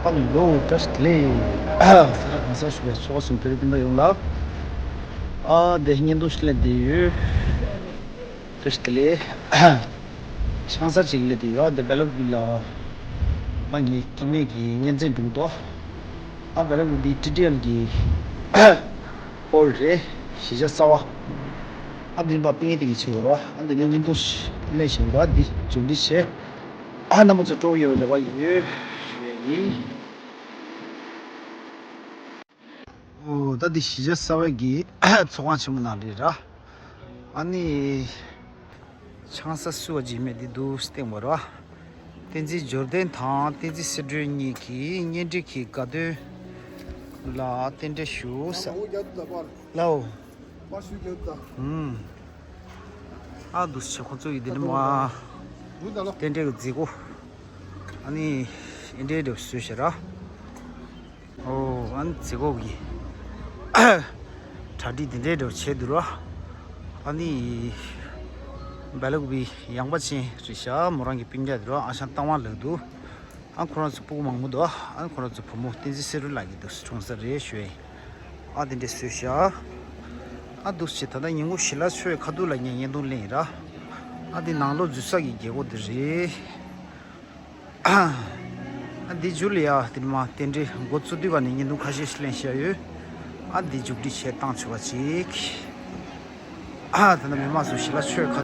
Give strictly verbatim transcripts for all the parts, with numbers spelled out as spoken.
ཧ་ལོ། བཀྲ་ཤིས་བདེ་ལེགས། ས་ར་གང་ས་ཞུ་བའི་ཚོགས་གསུམ་བོད་རིགས་སྤུན་ཟླ་ཡོངས་ལ། ཨ་དེ་བརྙན་ཐུང་ཞིག་ལས་བསྡད་ཡོད། བཀྲ་ཤིས་བདེ་ལེགས། ཆང་ས་ཅིག་ལས་བསྡད་ཡོད། དེ་སྦེ་ལབ་ལ། མ་ངའི་སྐྱེ་དམན་གྱི་གཉེན་ཚན་དྲུང་དོ། ཨ་སྦེ་ལབ་འདི་ཊི་ཌི་ཨེལ་གྱི་ཨོལ་རེད། གཞིས་ཆགས་གསར་པ། ཨ་འདི་པ་པིན་དེ་གི་ཆེ་བ། ཨ་འདི་ནས་བརྙན་ཐུང་ལས་བཞིན་པ་འདི་མཇུག་སྒྲིལ་བྱས། ཨ་རྣམ་པ་ཚོ་སྤྲོ་བོ་ཡོད་པའི་རེ་བ་ཡོད་ཞུ་ཡ་ཡིན། ཨོ་ད་འདི་གཞིས་ཆགས་གསར་པའི་གི་ཚོགས་ཁང་ཆེན་མོ་ནང་རེད་ར། ཨ་ནི་ཆང་ས་བསུ་བ་རྗེས་མེད་འདི་འདུག་སྟེང་བ་ར། བསྟན་འཛིན་འབྱོར་ལྡན་དང་བསྟན་འཛིན་གསལ་སྒྲོན་གཉིས་ཀྱིས་གཉེན་སྒྲིག་གི་དགའ་སྟོན་ལ་རྟེན་འབྲེལ་ཞུ་ས། ལའོ། པར་ཤུ་རྒྱབ་དང་། ཨ་འདུག་སེ་ཁོང་ཚོ་ཡི་དེ་ནི་མ། རྟེན་འབྲེལ་གྱི་མཛད་སྒོ། ཨ་ནི་ཨེ་འདྲའི་འདྲ་བཟོས་ཤག་ར། ཨོ་ཨ་ནི་མཛད་སྒོ་གི་གྲ་སྒྲིག་དེ་འདྲའི་འདྲ་བྱས་འདུག་ར། ཨ་ནི་སྦེ་ལབ་བི་ཡངས་པ་ཅན་རེད་ཤག་མོ་རང་གི་སྤུན་ཀྱག་འདུག་ར། ཨ་ཞང་རྟ་དབང་ལགས་འདུག་ཨ་ཁོ་རང་ཚོ་སྤུ་གུ་མང་པོ་འདུག་ཨ་ཁོ་རང་ཚོ་བུ་མོ་བསྟན་འཛིན་བསེ་རུ་ལགས་ཀྱི་འདུག་སེ་གྲོངས་ས་རེད་ཞུ་ཡ་ཡིན། ཨ་དེ་འདྲས་བཟོས་ཤག་ཨ་འདུག་སེ་ད་ལྟ་ཉིན་གུང་ཞལ་ལག་མཆོད་ཁ་ཐུག་ལ་ངས་བརྙན་ཐུང་ལེན་ཡིན་ར། ཨ་དེ་ནང་ལོགས་འཛུལ་ས་གི་རྒྱལ་སྒོ་དེ་རེད། ཨ་དེ་མཇུག་ལ་ཡ་དེ་མ་རྟེན་འབྲེལ་འགོ་བཙུགས་དུས་བ་ནས་བརྙན་ཐུང་ཁ་ཤས་ཤིག་ལེན་བཞག་ཡོད། ཨ་དེ་མཇུག་སྒྲིལ་བྱས་བཏང་ཆོག་པ་ཅིག་ཨ་ད་ལྟ་མི་མང་ཚོ་ཞལ་ལག་མཆོད་ཁ།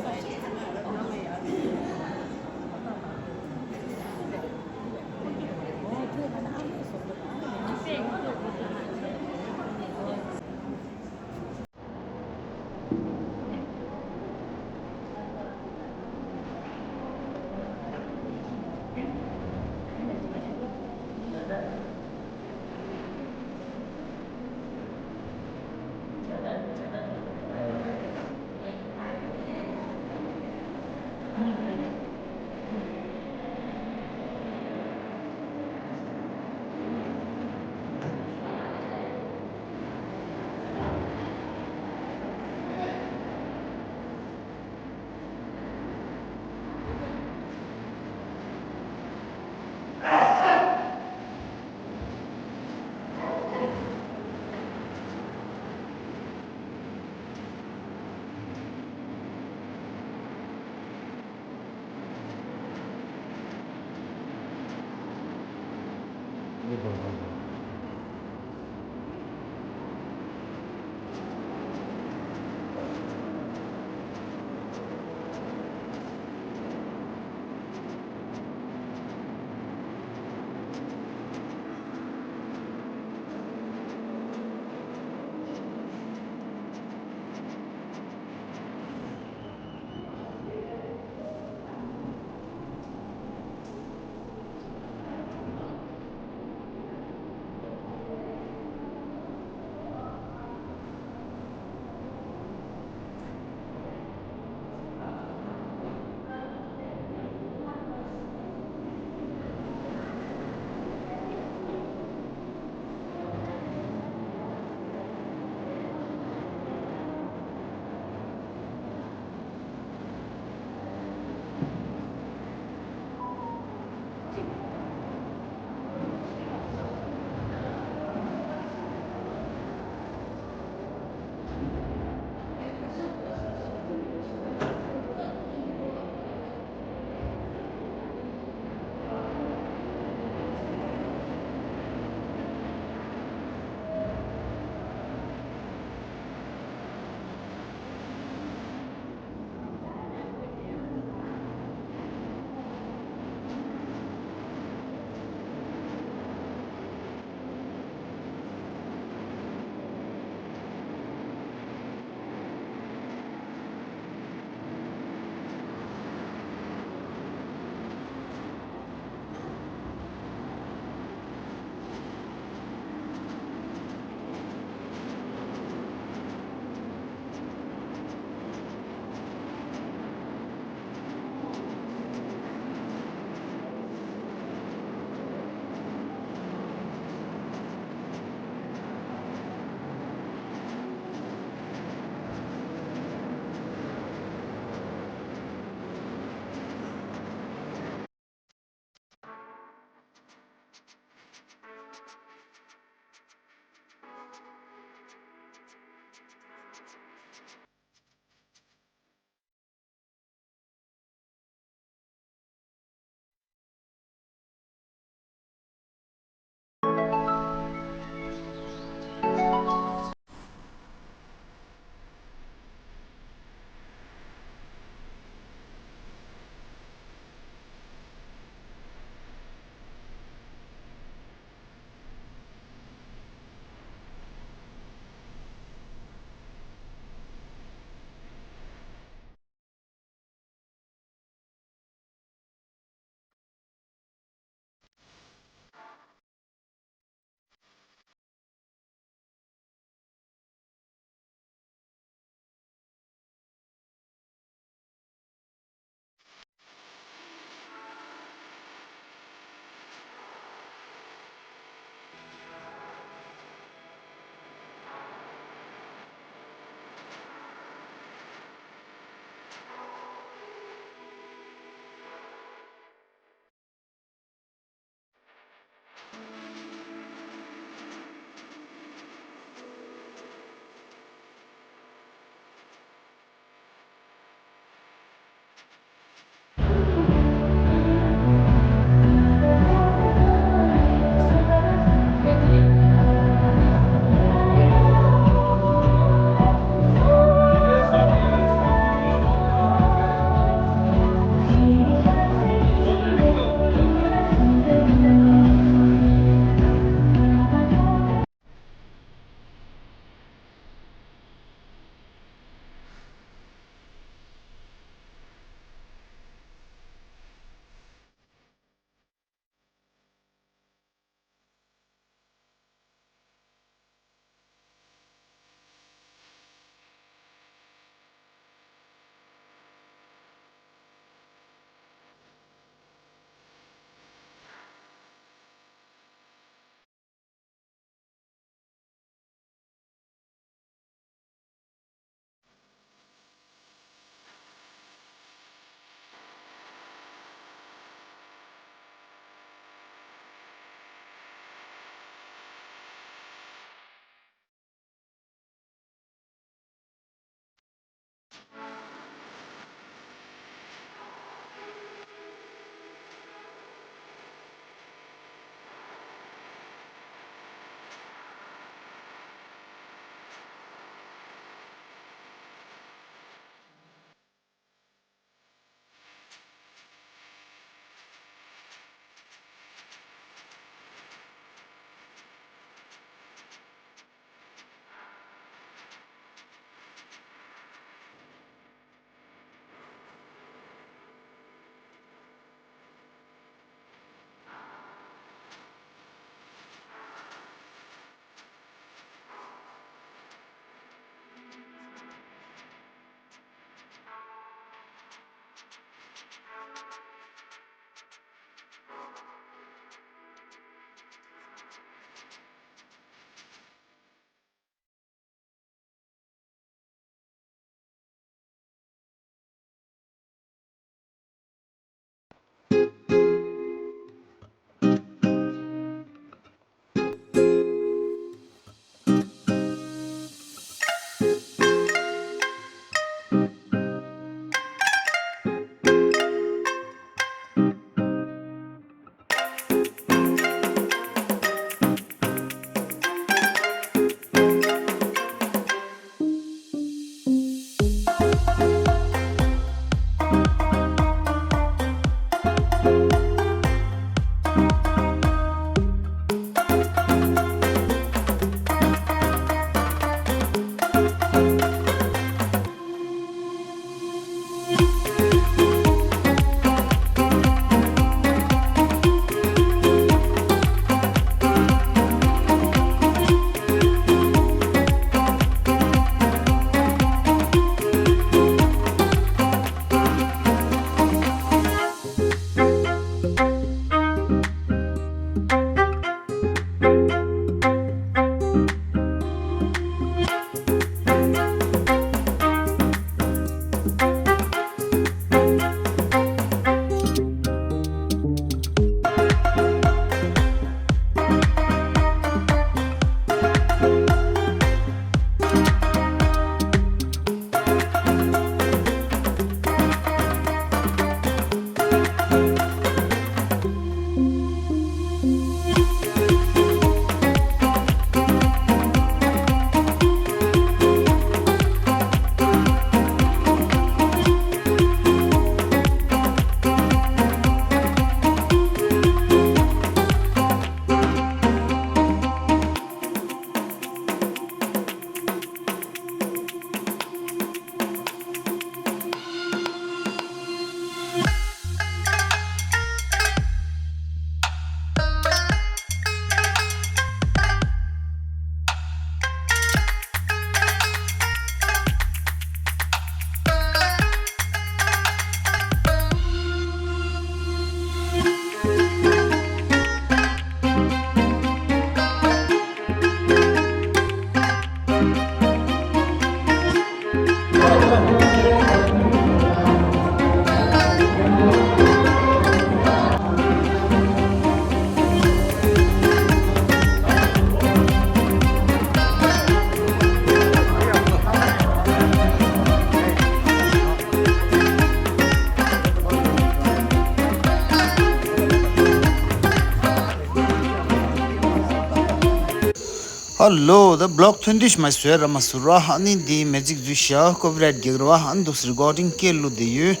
ཨ་ལོ། ད་བི་ལོག་ཐོན་དུས་མ་བཟོས་ར་མ་བཟོས་ར། ཨ་ནི་འདི་མེ་ཇིག་འཛུལ་ཤག་ཀོ་པི་རའིཊ་རྒྱག་ར། ཨ་ནི་འདུག་སེ་རི་ཀོར་ཌིང་སྐད་བླུགས་བསྡད་ཡོད།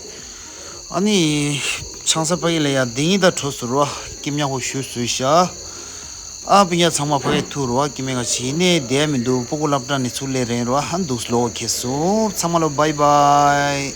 ཨ་ནི་ཆང་ས་ཕ་གི་ལ་ཡ་འདི་ཉིད་ད་གྲོ་སུ་ར་སྐྱིད་ཉག་པོ་ཞུ་བཟོས་ཤག་ཨ་ཕི་ཉ་ཚང་མ་ཕ་གི་ཐུག་ར། སྐྱིད་མེད་ག་ཆི་ནས་བསྡད་མི་འདུག་སྤུ་གུ་སློབ་གྲྭ་ནས་ཚུར་སླེབས་རན་ར། ཨ་འདུག་སེ་ལོག་ཁེལ་སོང་། ཚང་མ་ལ་བའི་བའི།